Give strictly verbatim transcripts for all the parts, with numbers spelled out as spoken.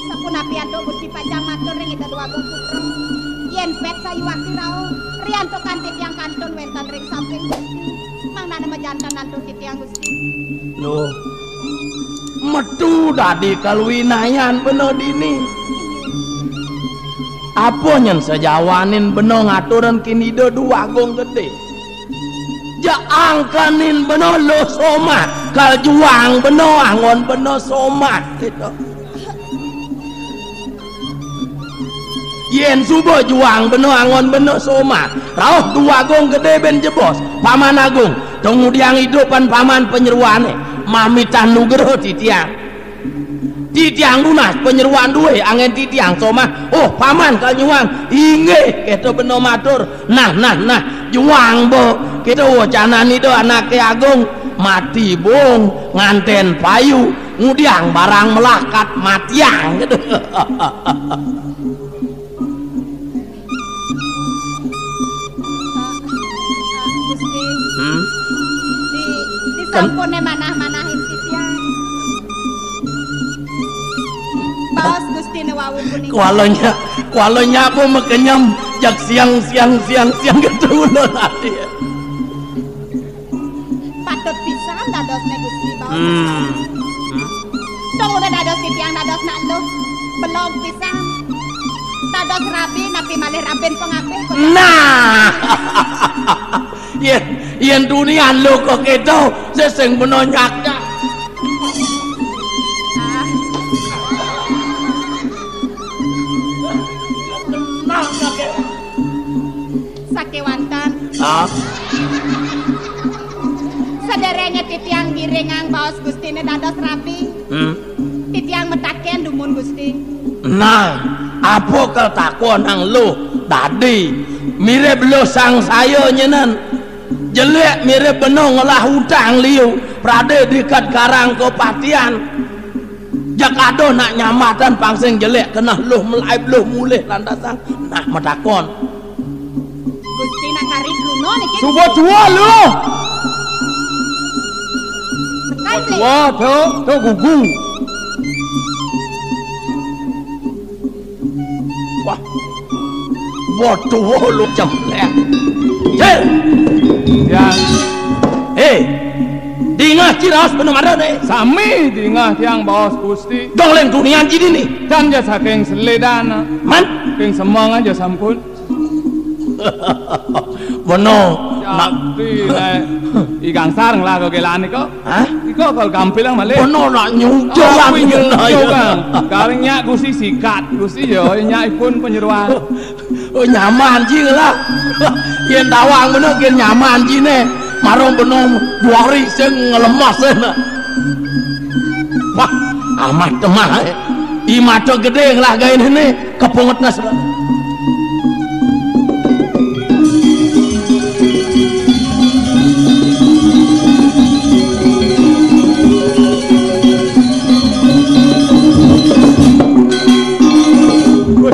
Sapunapi antuk Gusti pacang matur ring Ida Déwagung Putra, yén pét sayuwakti rauh, riantukan titiang kantun wénten ring samping Gusti, mangdana majanten antuk titiang Gusti. Loh, metu dadi kaluinayan bena dini. Apa nyén sajawanin bena ngaturin kinida Déwagung Gedé? Ja angkenin bena luh somah, kal juang bena anggon bena somah, kéto. Yén suba juang bena anggon bena somah, rauh Déwagung Gedé bin jebos, Paman Agung, to ngudiang idupan Paman panyeroané, mamitang nugraha titiang. Titiang nunas panyeroan duwé anggén titiang somah. Oh, Paman kal nyuang. Inggih, kéto bena matur. Nah, nah, nah, juang ba. Kéto wacanan Ida anaké agung. Mati bung, nganten payu, ngudiang barang melakat matiang. Gusti. Hmm? Di, disampuné manah-manahin titiang. Baos Gustiné wau punika. Kualanya, kualanya apa makenyem, jak siang, siang, siang, siang, kéto ulun ati. Patut pisan dadosné Gusti baos. Hmm. Hmm. Dong udah dados titiang dados nak luh. Belog pisan. Dados rabi napi malih rabin pangapih. Nah. Yén, yén tunian luh kok kéto, sesing bena nyakcak. Ah. Nah, nyakcak. Sakéwanten. Hah? Sadéréngé titiang ngiringang baos Gustiné dados rabi. Hmm. Titiang mataken dumun Gusti. Nah, apa kal takonang luh dadi? Mirib luh sangsaya nyénan. Jelék mirib bena ngelah utang liu, pradé diket karang kapatian. Jak ada nak nyamatan pang sing jelék keneh luh melaib luh mulih lantasang. Nah, matakon. Gusti nak kari Bruno niki. Suba tua luh. Sekali. Tua to, to gugu. Wah. Waduh, lu cemplek. Cil. Ya. Hé. Dingeh ciraos bener mara né. Sami dingeh tiang baos Gusti. Dong leng tunian ji dini. Tan ja saking selidan. Man? Saking semeng aja sampun. Beno. Nak. Sakti, né. I Gangsar ngelah gegelan nika. Hah? Iko kal gampil ang malih. Beno nak nyucuk. Aku aku nyucuk, ya. Kang. Kali nyak Gusti sikat, Gusti ya, nyak ipun panyeroan. Oh, nyaman ji ngelah. Yén tawang beno gén nyaman ji né. Marang beno dua hari sing ngelemes né. Wah, amat temah, eh. I mata gedé ngelah gaé né. Kapunget nas. Wéh.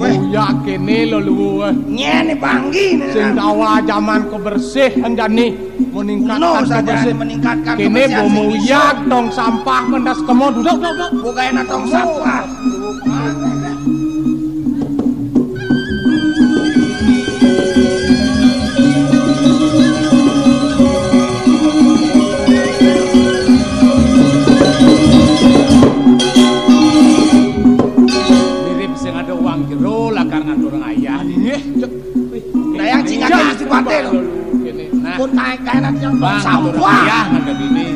Wéh. Uya kéné lho luwuh. Nyén banggi né. Sing dawa jaman kebersih anjani. Meningkatkan kebersihan. Kéné kebersihan bomo sing uyat, tong sampah, pentas kemo, duduk, duduk, duduk. Bukain tong sampah. Mirip sing ada uang jero lakar ngatur ngayah. Nggih, cek. Dayang cingak Gusti Patih lho. Nah. Pun naik kaenan yang sampah. Ayah ngadeg ini.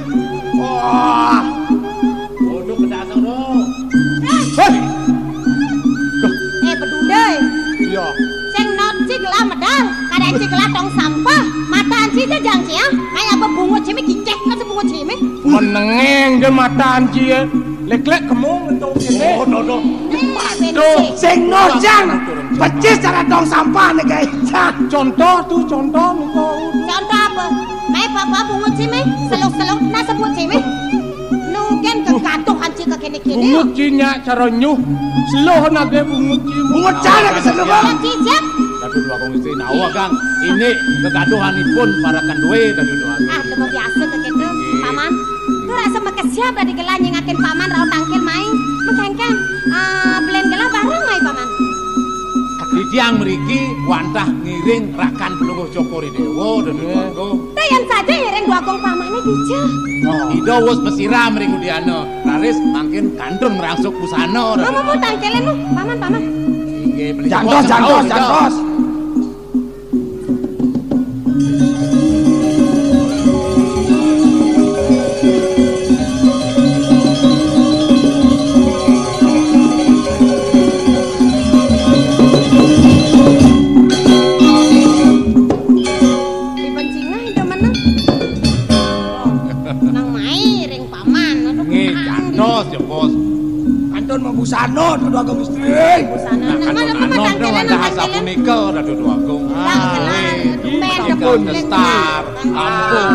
Wah. Duduk ke dasar, Bro. Hei. Eh, Bedundé. Iya. Sing not sik lah medal, kadang sik lah tong sampah. Mata anci jajang cia, kayak apa bungut cimi kicek kan sebungut cimi. Menengeng dia mata anci ya. Lek-lek kemung entuk ini. Oh, no, no. Aduh, sing nojang. Pecis cara tong sampah nih, guys. Contoh tuh, contoh nih, tuh. Contoh apa? Mai bapak bungut sih, mai. Seluk-seluk, nah sebut sih, mai. Nungken ke katuh anci ke kene-kene. Bungut sih nyak cara nyuh. Seluh nage bungut sih. Bungut cara ke seluh. Yang cicip. Dadu dua kong istri nawa, Kang. Ini kegaduhanipun para kendue, dadu dua. Ah, temu biasa ke kene. Dadi gelah nyingakin paman rauh tangkil mai. Mengkengken, ah, blen gelah bareng mai paman. Titiang mriki wantah ngiring rakan Pelungguh Cokor I Déwa, Déwa Agung. Dayan saja ngiring Déwa Agung pamane dija. Ida wus masiram ring udiana. Raris mangkin kantun ngrangsuk busana, Déwa Agung. Mama mau tangkilin mu, paman, paman. Inggih, beli. Jantos, jantos, jantos. Iban cingah ida meneng. Nang mai ring paman, aduh. Nggih, jantos ya, Bos. Kantun mabusana, Déwa Agung Istri. Busana, nah, nang kantun mana, anom, mana dong, ada tangkilan, asa tangkilan? Punika, Déwa Agung. Tangkilan, nggih, men, tangkilan men, testar, men. Ampun.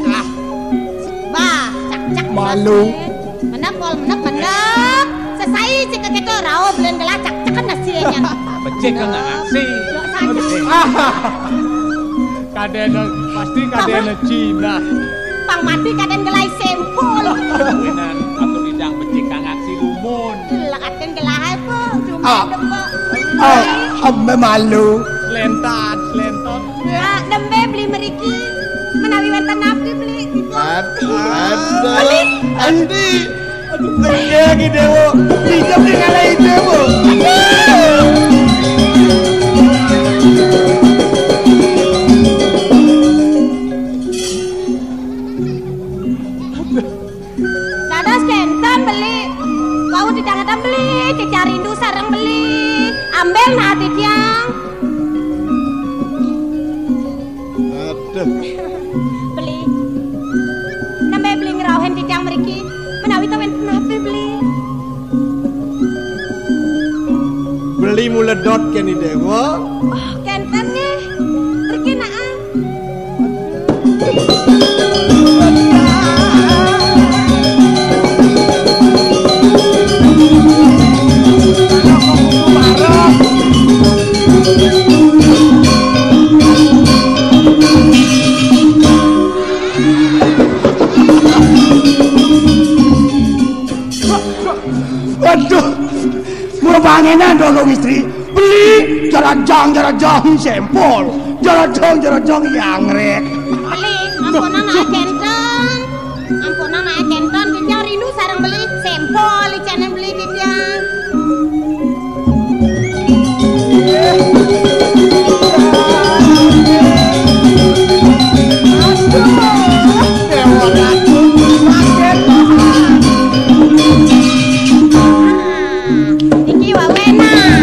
Ah, ah. Bah, cak, cak, malu. Menep, Pol, menep, menep. Sesai cek kita rauh blen gelah cak, cak kan nasi ya, nyan. Becik kan nasi. Yo, saja. Ah. Kadena, pasti kadena Cina. Pang mati kaden gelai sempul. Winan, aku didang becik kang aksi rumun. Lah kaden gelai apa? Cuma ah. Depok. Ah, ambe malu. Lentan, lenton. Ya, dembe beli meriki. Menawi wenten napi beli? Ad-, ada. Beli. Andi. Aduh, iya, Ki Dewo. Bisa sih ngalahin Dewo. Dados kenten beli. Wau didangetan beli, cecah rindu sareng beli. Ambil nah titiang. Aduh. Beli. Nembe beli ngrauhin titiang mriki. Menawi ta wenten napi beli? Beli muledot keni Dewa. Oh, kenten nggih. Mriki naang. Waduh, mula pangenan dong istri. Beli, jarajang, jarajang, sempol. Jarajang, jarajang, yanggrek. Beli, ampunang naik kenten. Ampunang naik kenten, titiang rindu sareng beli. Sempol, icanan beli titiang. Niki wau enak.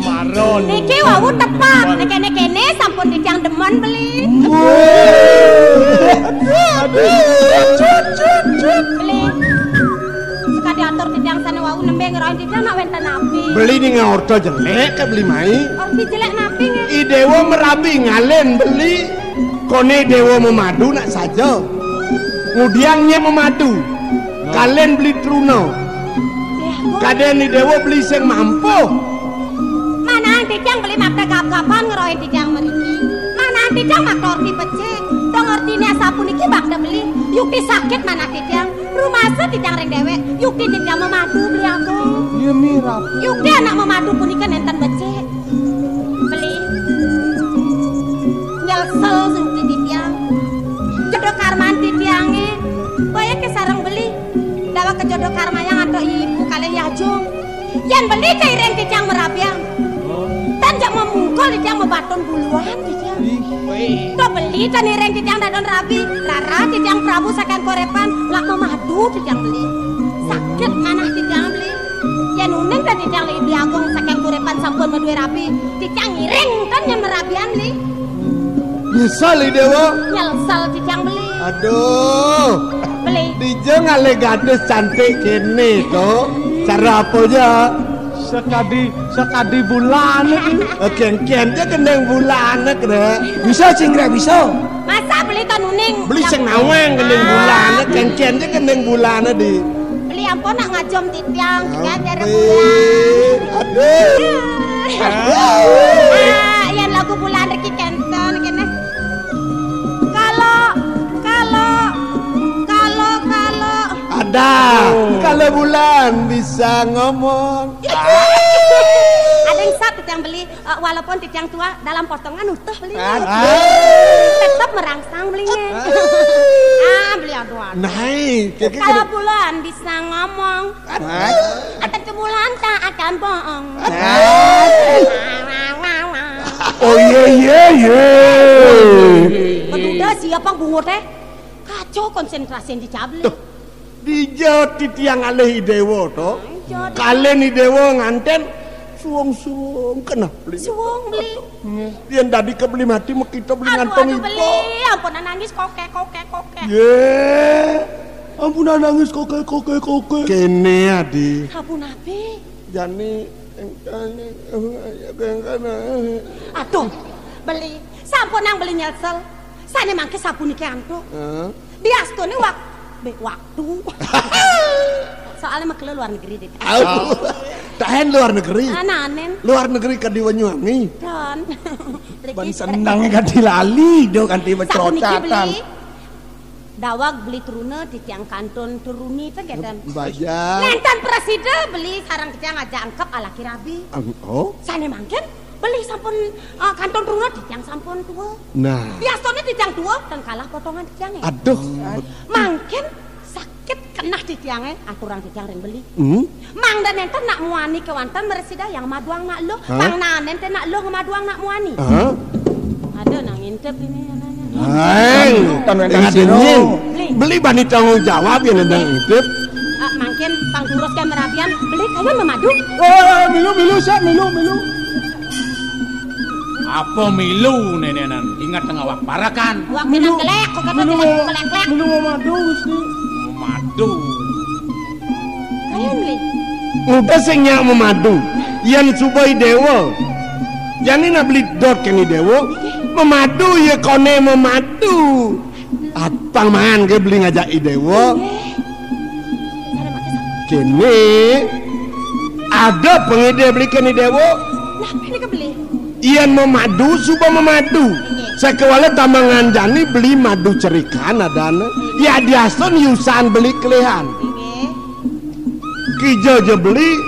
Maron. Niki wau tepak. Nek kene-kene sampun titiang demen beli. Beli. Sekadi atur titiang sane wau nembe ngerohin titiang nak wenten napi. Beli ning orta jelek ke beli mai. Orti jelek napi nggih? I Dewa merabi ngalen beli. Kone Dewa memadu nak saja. Ngudiang nye memadu. Kalen beli truna. Kaden i Dewa beli sing mampu. Manang titiang beli makta gap-gapan ngerohin titiang mriki. Manang titiang makta orti becik. Dong ortine asapuniki makta beli. Yukti sakit manah titiang. Rumasa titiang ring dewek. Yukti titiang memadu beli agung. Iya, mirap. Yukti anak memadu punika nenten becik. Beli. Nyelsel sing titiang. Jodoh karman titiange. Boya ke sareng beli. Dawa ke jodoh karma yang antuk ibu kalih yajung. Yen beli kairing titiang merabian. Tan jak memungkul titiang mebatun buluan titiang. Ih. To beli tan iring titiang dadon rabi. Lara titiang Prabu saking korepan lak memadu titiang beli. Sakit manah titiang beli. Yen uning ta titiang Lidi Agung saking kurepan sampun maduwe rabi, titiang ngiring ten yen merabian, Li. Nyesel, Li Dewa. Nyelsel titiang beli. Aduh. Beli. Dija ngalih gadis cantik kene to? Cara apa ja? Sekadi, sekadi bulan iki. Eh, ken-ken ja kendeng bulan kene. Bisa, Cinggrek, bisa. Masa beli tan uning? Beli sing nawang kendeng bulan, ken-ken ja kendeng bulan di. Beli ampun nak ngajum titiang, tiga cara bulan. Aduh. Ah, yen lagu bulan riki kenten kene. Kalau Nah, kalau bulan bisa ngomong. Ada yang sap titiang beli, eh, walaupun titiang tua, dalam potongan utuh beli. Aduh. Tetap merangsang belinya. Ah, beli aduh, aduh. Nah, kayak Kalau gitu. Bulan bisa ngomong. Aduh. Ada bulan tak akan bohong. Aduh. Oh, iya, iya, iya. Peduda siapa bungut teh? Kacau konsentrasi yang dicabli. Tuh, dijawab titiang alih Idewa to. Dijawab. Kalen Idewa nganten suwung-suwung kena beli. Suwung beli. Yen dadi kebeli mati, mekita beli Aduh, ngantong aduh, iba. Beli, ampunan nangis kokek, kokek, kokek. Ye. Ampunan nangis kokek, kokek, kokek. Kene, Adi. Sampun api. Jani, engkane, engkane. Aduh, beli. Sampun nang beli nyelsel. Sane mangke sapuniki antuk. Heeh. Diastune wak-, be-, waktu. Soalnya mekelo luar negeri, Dit. Au. Tahen luar negeri. Ah, nanen. Luar negeri kadi Banyuwangi. Don. Ban seneng kadi lali do kanthi Sapuniki becrocatan. Beli. Daweg beli truna titiang kantun truni ten keten. Baja. Nenten prasida beli sareng titiang aja angkep alaki rabi. Ang-, oh? Sane mangkin beli sampun, eh, kantun truna titiang sampun tua. Nah. Biasane titiang tua ten kalah potongan titiange. Aduh. Mangkin sakit kenah titiange aturang titiang ring beli. Hmm? Mangda nenten nak muani kewanten mresida yang maduang nak luh. Hah? Mangda nenten nak luh ngemaduang nak muani. Hah? Ada nang ngintip ini anaknya. Hai, Tan Wénten ngadengin. Sira. Beli. Beli bani tanggung jawab yang nendang ngintip. Ah, mangkin pang durus kan merabian, beli kalian memadu. Oh, milu, milu, sak, milu, milu. Apa milu nenenan? Ingat tengah wak parakan. Wak milu, kelek, kok kata milu, kelek, kelek, kelek. Milu memadu, Gusti. Memadu. Kalian beli. Udah sing nyak memadu. Yan subai dewa. Jani nak beli dot keni dewa. Memadu ya kone memadu. Atang man ke beli ngajak i dewa. Kene ada pengide beli keni dewa. Nah, ini ke beli. Yan memadu, suba memadu. Sakewala tamangan jani beli madu cerikan adana. Ya diasun yusan beli kelehan. Kija ja beli,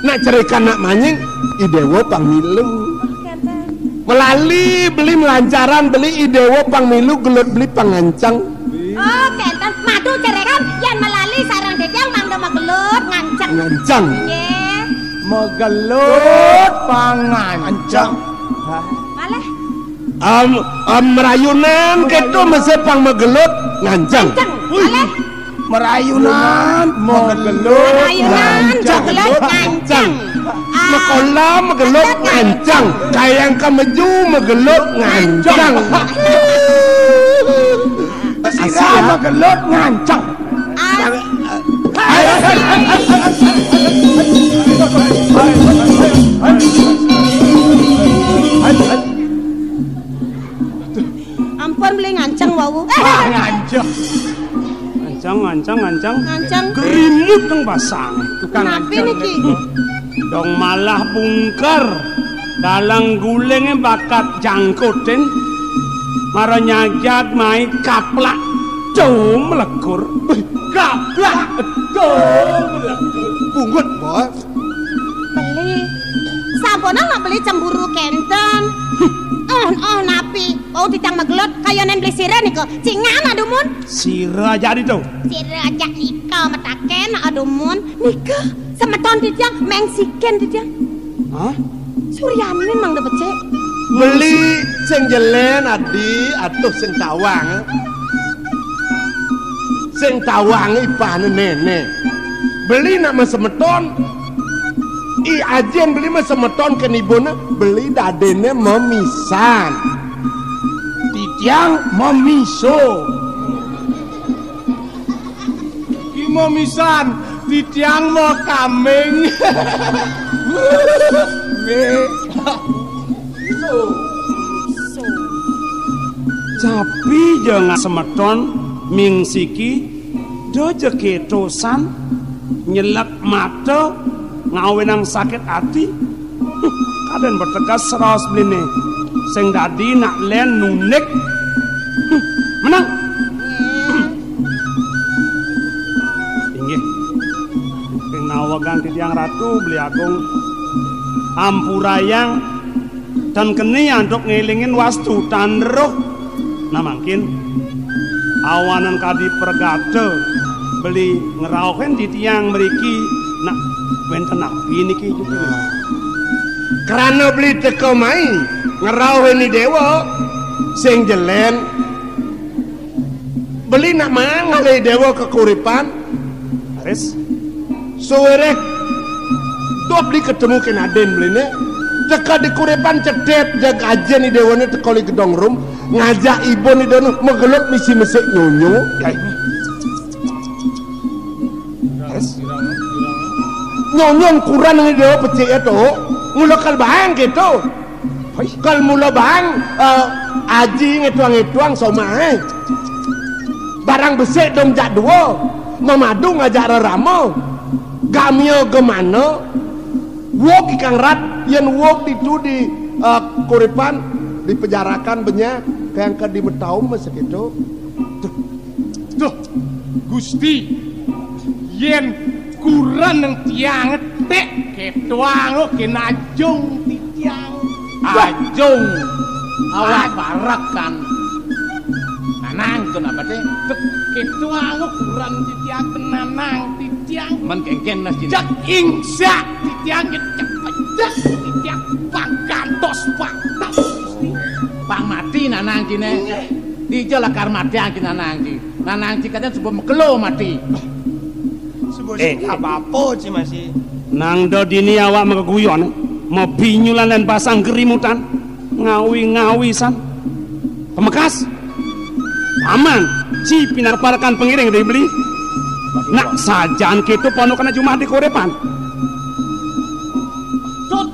nak cerikan nak manying, i dewa pang milu. Melali beli melancaran beli, i dewa pang milu gelut beli pang ngancang. Oh, kenten madu cerikan, yan melali sareng titiang mangda magelut ngancang. Ngancang. Nggih. Magelut pangancang. Hah? Malih. Am, am, merayunan keto mesti pang magelut ngancang. Ngancang. Wih. Malih. Merayunan magelut. Merayunan magelut ngancang. Ah. Mekola magelut ngancang. Kayang kemeju magelut ngancang. Sira magelut ngancang. Ah. Ampun beli nganceng wau. Ah, nganceng. Nganceng, nganceng, nganceng. Nganceng. Grimut nang pasang. Tukang Napi nganceng niki? Dong malah bungker. Dalang gulinge bakat jangkutin. Mara nyagjag mai kaplak. Dom lekur. Wih, kaplak. Dom lekur. Bungut, Bos. Beli. Sampun nak beli cemburu kenten. Oh, oh, napi? Oh, titiang magelut kayanen beli sira nika. Cingan adumun. Sira aja ditu. Sira aja nika metaken adumun. Nika semeton titiang mengsiken titiang. Hah? Suryamin mangda becik. Beli sing jelen adi atuh sing tawang. Sing tawang ipahne nene. Beli nak masemeton. I ajin beli masemeton kenibuna beli dadene memisan. Titiang memiso. Ki memisan, titiang mau kambing. Nggih. Capi ja ngasemeton ming siki, da ja ketosan, nyelek mata, ngawinang sakit ati. Kaden betegas raos bline. Sing dadi nak len nunik. Menang. Ganti tiang Ratu, Beli Agung, ampurayang tan keni antuk ngelingin wastu tan roh. Nah, mangkin awanan kadi pergata beli ngrauhin titiang mriki. Nah, wenten napi niki? Krana beli teka mai ngrauhin I Dewa sing jelen. Beli nak mangalih Dewa kekuripan. Ris. Suwireh dop di ketemu kén adin beliné. Teka di kuripan cetet jag ajin I Dewané teka li gedong rum, ngajak ibun I Dewané magelut misi mesik nyonyo. Ris. Nyonyo kuran I Dewa pecik ya to. Ngulekal baang gitu. Kal mula baang, eh, aji ngetuang-ngetuang somahe. Barang besik dong jak dua, mamadu ngajak rerama. Gamia gemana, wok ikang rat, yen wok ditu di, eh, kuripan, dipejarakan benyah, kayang ke dimetaum saketo. Duh, Gusti, yen kuren nang tiang tek ketuang kena ajung titiang. Ajung awak barak kan. Nanang kenapa teh? Tek ketuang kuren titiang, nanang titiang. Men kengken nas cina. Cek ingsak titiang, cek pecah titiang, pang gantos, pang tas, Gusti. Pang mati nanang cina. Dija lakar matiang cina nanang ci. Nanang ci kadén suba makelo mati. Suba Eh. Sing apa-apa ci masih. Nang da dini awak mageguyon, mabinyulan lan basang gerimutan, ngawi-ngawisan. Pemekas. Aman, ci pinaka parekan pengiring dari beli. Nak sajan kita ponokana jumah di korepan. Tut.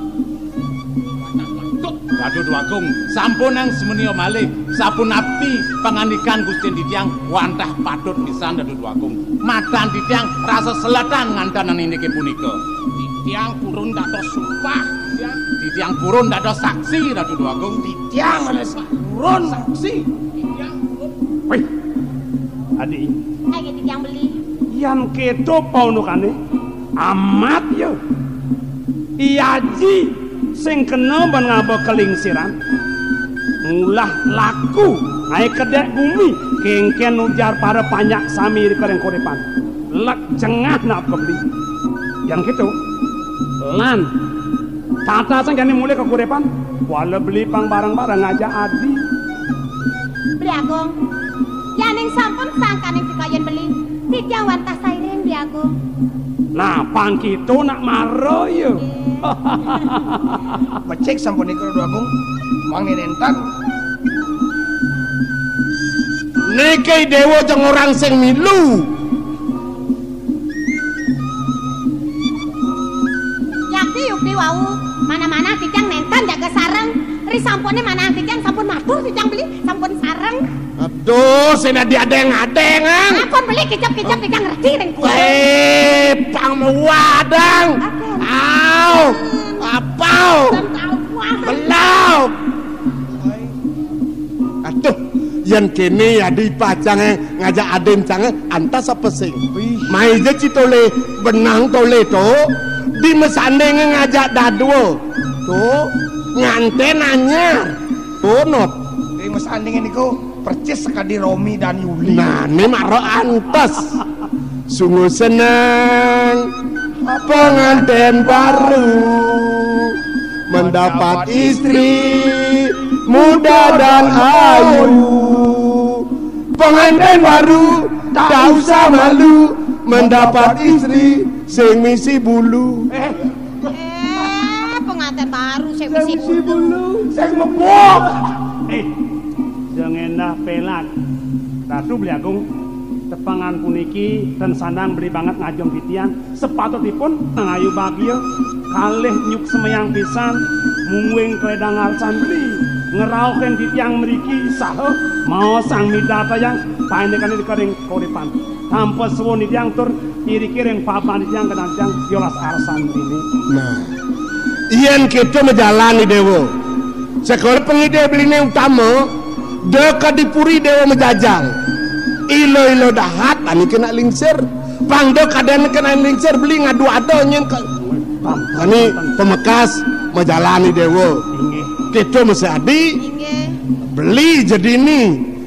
Ratu Dwagung, sampunang sumenia malih, sapunapi pangandikan Gusti titiang wantah patut pisan, Ratu Dwagung. Matan titiang rasa seletan ngantanan indike punika. Titiang purun dados sumpah, titiang. Titiang purun dados saksi, Ratu Dwagung. Titiang purun saksi. Titiang purun. Wih, adi. Ayo titiang beli. Yan keto paunukane, amat ya. I Aji sing kena ban ngaba kelingsiran. Ngulah laku, ai kedek gumi, kengken ujar para panjak sami di kereng korepan. Lek jengah nak kebeli. Yang gitu. Lan, tata sang jani mulai ke korepan, wala beli pang barang-barang aja adi. Beli Agung, yaning sampun sangkaning pikayan beli, titiang wantah sairing, Beli Agung. Nah, pang kita nak mara ya. Becik sampun nika, Ratu Agung. Mangni nentan. Niki Dewa jeng orang sing milu. Yakti yukti wau, mana-mana titiang nenten jaga sareng. Ri sampune mana titiang sampun matur titiang beli sampun sareng. Aduh, sing adi adeng-adeng, ah. Ampun beli kicap-kicap titiang ngerti ring kudu. Eh, pang mewadang. Ampun. Au. Apau. Dan tahu kuah. Belau. Aduh, yen kene adi pacange ngajak adin cange antas apa sing? Wih. Mai je ci tole benang tole to. Di mesandinge ngajak dadua. To, nganten anyar. To, Not. Di mesandinge niku percis sekadi Romi dan Yuli. Nah, ini mara antas. Sungguh senang pengantin baru mendapat istri muda dan ayu. Pengantin baru tak usah malu mendapat istri sing misi bulu. Eh, pengantin baru sing misi bulu, sing mebok. Eh, sing endah pelat. Ratu Beli Agung, tepangan puniki ten sandang beli banget ngajum titian. Sepatutipun Nang Ayu Bagia kalih nyuk semeyang pisan mungguing kledang arsan beli ngerauhin titiang mriki saha maosang midartayang paindikane dikering koripan. Tanpa suwun titiang tur iriki ring papan titiang kenang titiang yolas arsan beli. Nah, yen kita majalan di Dewa. Sekolah pengide beline utama, deka dipuri Dewa majajal. Ilo-ilo dahat anike nak lingsir. Pang da kadén kén lingsir beli ngadu ada nyén ka-, kani pamekas majalan i déwa. Inggih. Kita masih adi. Inggih. Beli jadi ni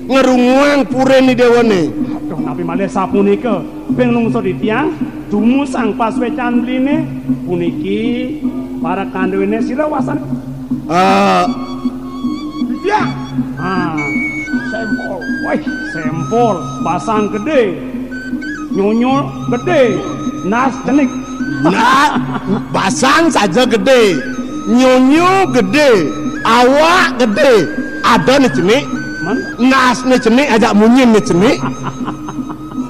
ngerunguang purin i déwané. Aduh, napi malih sapunika? Ping lungsur titiang, dumusang pasuécan beliné, puniki para kanduéné sira wasan. Eh, titiang. Ah, sempol. Wih, sempol. Basang gedé. Nyonyo gedé. Nas cenik. Nah, basang saja gedé. Nyonyo gedé. Awak gedé. Ada né cenik. Man? Nas né cenik, ajak munyin né cenik.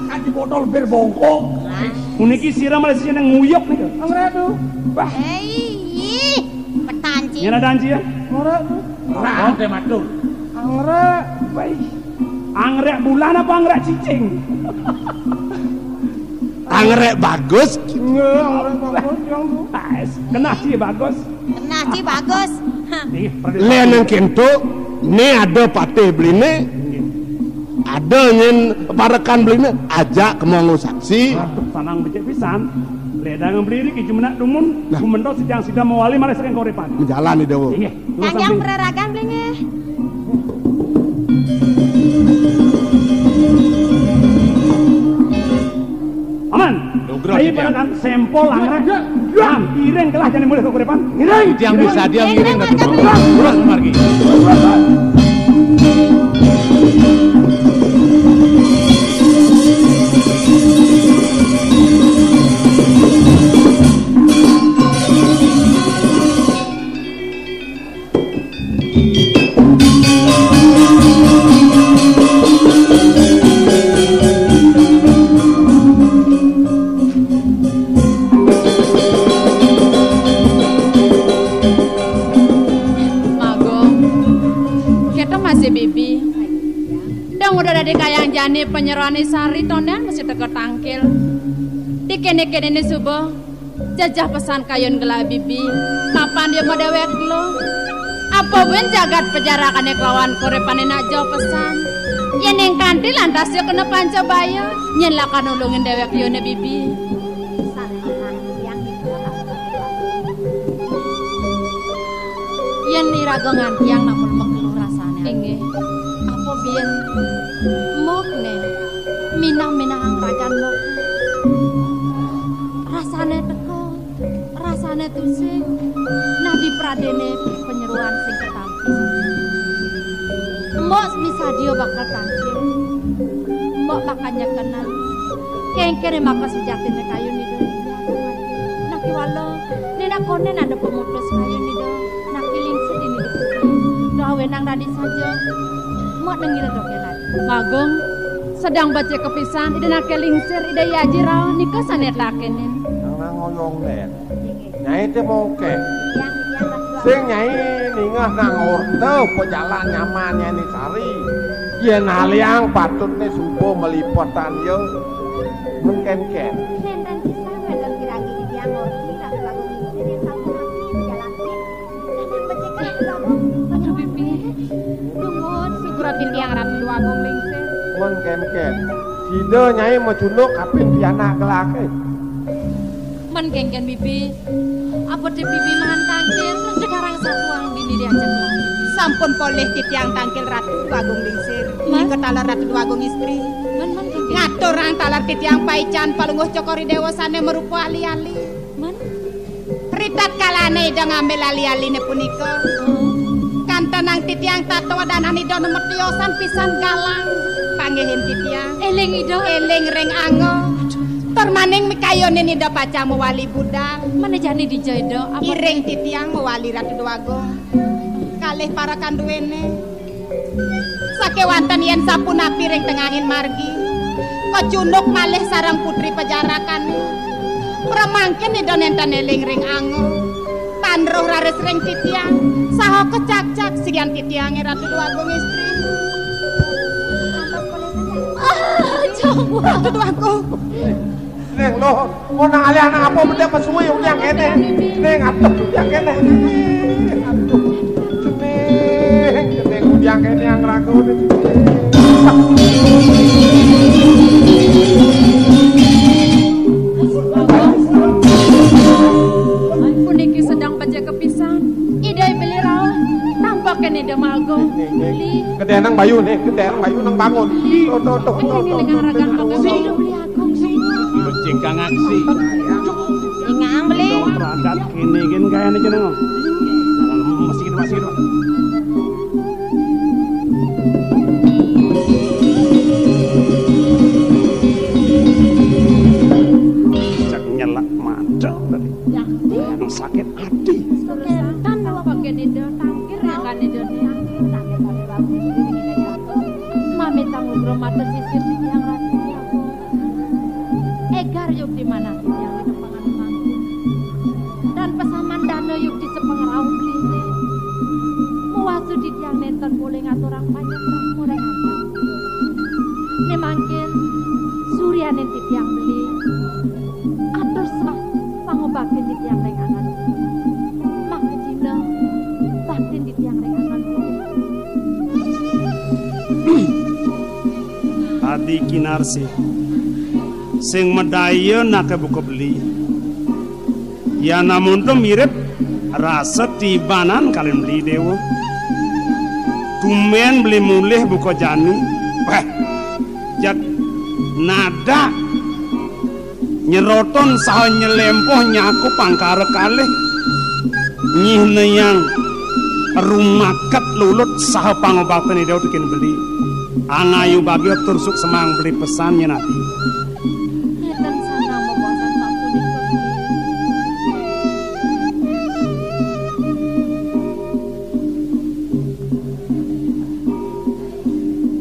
Kaki botol bir bongkok. Puniki sira malah sing nguyup nika. Anggra tu. Wah. Hei, petanci. Nyana danci ya? Anggra tu. Anggra. Baik. Anggrek bulan apa anggrek cicing? Anggrek bagus. Nggih, anggrek bagus yang tu. Nice. Genah ci bagus. Genah ci bagus. Hah. Nih, perlu. Lén nang kénto, né ada patih beliné. Nggih. Ada nyén parekan beliné, ajak kemanggo saksi. Aduh, sanang becik pisan. Lédang beli riki jumenak dumun, nah. Gumentos sejang sida mawali malih saking korépan. Menjalani déwa. Inggih. Kanjang praragan beli nggih. Aman. Nugrah. Ayo titiang. Parekan sempol anggrek. Ya, ya. Am, iring kelah jani mulih ka korépan. Ngiring. Titiang bisa dia ngiring dadi. Terus margi. Magung, kéto masih bibi. Dong udah dadi kayang jani panyeroané sari tondén masih teka tangkil. Dikéné-kénéné suba, jajah pesan kayun gelah bibi, mapan dia mau déwék lo. Apa buin jagat pajarakané kelawan korépané nak jauh pesan. Yén ning kanti lantas ya kena panca baya, nyén lakar nulungin déwék liuné bibi. Yén iraga ngantiang namun makelo rasané. Inggih. Apa biyen mokné minang-minang ragan mok. Rasané teka, rasané tusing. Nadi pradéné panyeroan sing ketampi. Mbok misadia bakal tangkil. Mbok bakal nyekenang. Kéngkéné maka sejatiné kayun Ida. Naki wala, nénak koné ada pemutus kayun Ida. Naki lingsir ini diputih. Doa wenang dadi saja. Mbok dengira dokenan. Bagong, sedang baca kepisan, Ida naki lingsir, Ida yaji rauh, nika sané takenin. Nang ngoyong, Nen. Nyai té mongkeh. Sing nyai ningeh nang orta pajalan nyaman nyai ni sari. Yén aliang patutné suba malipetan ya. Mengkenken. Nénten kisah wénten piragi titiang orti Ratu Agung Lingsir yén sampun mati pajalan. Nénten becik Ratu Agung. Aduh, Bibi. Nuwun, syukur titiang Ratu Agung Lingsir. Mengkenken. Sida nyai macunduk kaping pianak gelaké. Men kéngkén bibi, apa té bibi mahan tangkil, sekarang satuang dini diajak lagi. Sampun polih titiang tangkil Ratu Agung Lingsir. Mas? Nika taler Ratu Agung Istri. Men, men kéngkén. Ngaturang taler titiang paican palungguh Cokor I Déwa sané marupa ali-ali. Men? Ritatkalané Ida ngambil ali-aliné punika. Hmm. Kantenang titiang tatwa danan Ida nemetiosan pisan galang. Panggihin titiang. Éling Ida. Éling ring anga. Tur maning mikayunin Ida pacang mawali budal. Menejani dija Ida, apa? Iring titiang mawali Ratu Déwagung. Kalih para kanduwéné. Sakéwanten yén sapunapi ring tengahing margi, kacunduk malih sareng putri pajarakané. Pramangkin Ida nénten éling ring anga. Tan roh raris ring titiang, saha kacakcak sikian titiangé Ratu Déwagung Istri. Ah, Ratu Déwagung. Ning, Luh, mun nang alih anak apa mendek pesuwi udiang kéné. Ning, aduh, udiang kéné. Aduh, cening, cening udiang kéné yang ragu nih. Gedé nang bayu nih, gedé nang bayu nang bangun. Tuh, tuh, tuh, tuh, tuh, tuh. Beli Agung sih. Becik Kang Aksi. Ingang beli. Radat kene gen gaene jeneng. Masih gitu, masih gitu. Cek nyelak mata tadi. Yang sakit hati. Suretan apa kene do tangkir yang kene do nih. Mami tanggung rumah pesisir di tiang ratu. Egar yuk di mana tiang di depangan mangku. Dan pesaman dana yuk di sepengerau beli. Muwasu di tiang nenten boleh ngaturang panjang mureng. Ini mangkin suryanin di tiang beli. Atur sembah pangobaktin di tiang ring angan. Maka jina baktin di tiang ring angan. Adi Kinarsih sing madaya nake buka beli. Yan amonto mirip rasa tibanan kalin beli dewa. Tumben beli mulih buka jani. Wah, jat nada nyeroton saha nyelempoh nyaku pangkara kalih. Nyihnayang rumaket lulut saha pangobakten Ida Utukin beli. Angayu bagia tur suksemang beli pesan nyen ati. Ngeten sanang bebaosan sapunika.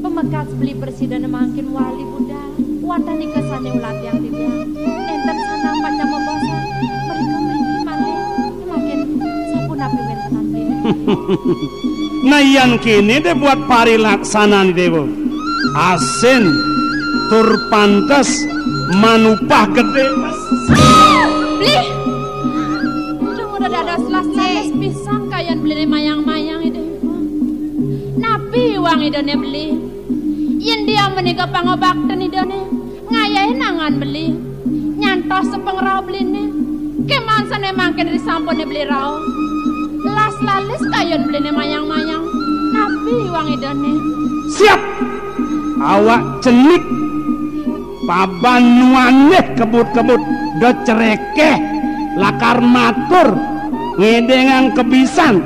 Pemekas beli prasida mangkin wali budal. Wantah nika sane ulah tiang titiang. Nenten sanang pacang mabaosan. Merika mriki malih. Mangkin sapunapi wentenan beli. Nah, yan kene de buat parilaksanane dewa. Asin tur pantes manupah gede. Beli. Duh, udah dados las-, las pisan kayan beli mayang-mayang ide. Napi wang idane beli? Yen dia menika pangobakten idane, ngayahin angan beli. Nyantos sepengrau beline. Kemansane mangkin risampune beli rauh. Las lalis kayon beline mayang-mayang. Napi wang idane? Siap. Awak cenik. Paban nuanih kebut-kebut. Da cerekeh. Lakar matur. Ngedengang kebisan.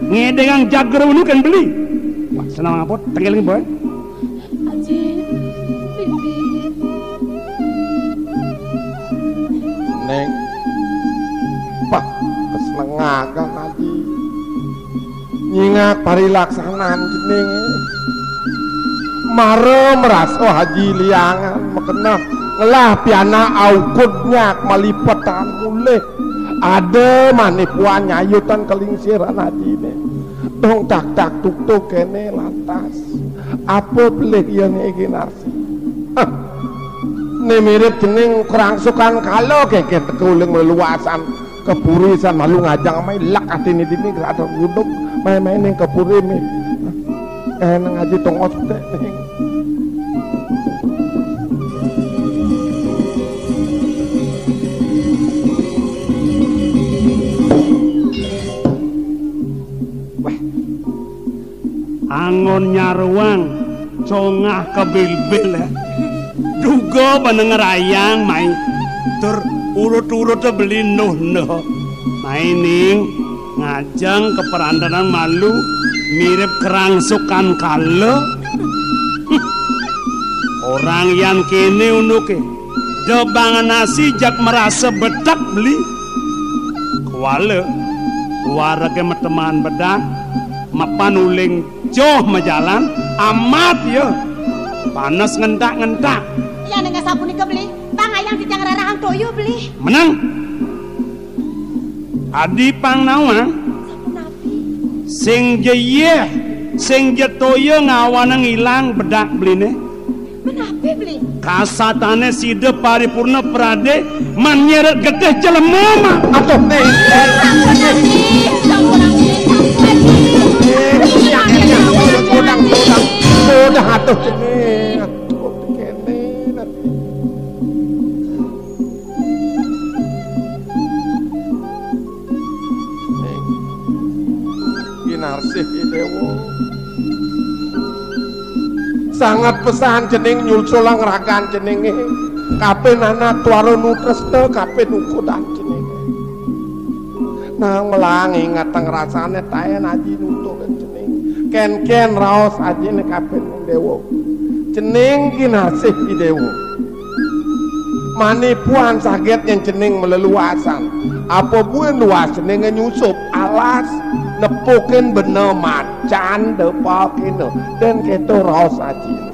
Ngedengang jager unu kan beli. Wah, senang apa? Tenggeling boy. Aji, Bibi. Ning, pah, kesenengaken Aji. Nyingak parilaksanan jenenge. Mara merasa Aji liangan makeneh ngelah pianak aukud nyak malipetan mulih. Ada maneh puan nyayutan kelingsiran Ajine. Dong tak tak tuk tuk kene lantas. Apa pelih iya niki nasi? Hah. Ne mirip jeneng kerangsukan kala keke teka uling leluasan kepuri san malu ngajang mai lek atine dini rada guduk mai-mai ning kepuri mi. Eh, nang aji tongos tek ning. Wah. Angon nyaruang, congah kebilbil, ya. Duga bana ngerayang, mai. Tur urut-urut beli nuh-nuh. Mai ning, ngajeng keperandanan malu, mirip kerangsukan kala. Orang yan kene unuke. Debangan nasi jak merasa bedak beli. Kuala, warege meteman bedak, mapan uling joh majalan, amat ya. Panas ngentak-ngentak. Ya, ning sapunika beli, bang ayang titiang rarahan toyo beli. Menang. Adi pang nawa. Sapunapi? Sing jeyeh, sing jetoya ngawanang ilang bedak beline. Menapi beli? Kasatane sida paripurna prade man nyeret getih jelema mah. Aduh, nih. Sapunapi? Sapunapi? Udah, udah, udah, aduh, nih. Aduh, kene nanti. Ning, Kinarsih Ki Dewa. Sanget pesan cening nyulsulang ragan ceningé. Kapin anak tuara nu tresna, kapin ukudan ceningé. Nah, melang ingetang rasané taén aji nuntun cening. Kén-kén raos ajiné kapin déwa. Cening kinasih I Déwa. Manipuan saget yén cening maleluasan. Apa buin luas ceningé nyusup alas nepukin bena macan depakina. Dan kéto raos ajiné.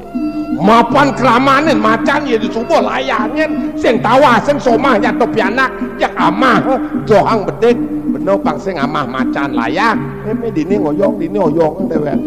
Mapan kramanin macan ya disubuh layangin sing tawah sing somah nyato pianak jak amah dohang bedik bena pang sing amah macan layang. Meme dini ngoyong dini oyong dewek.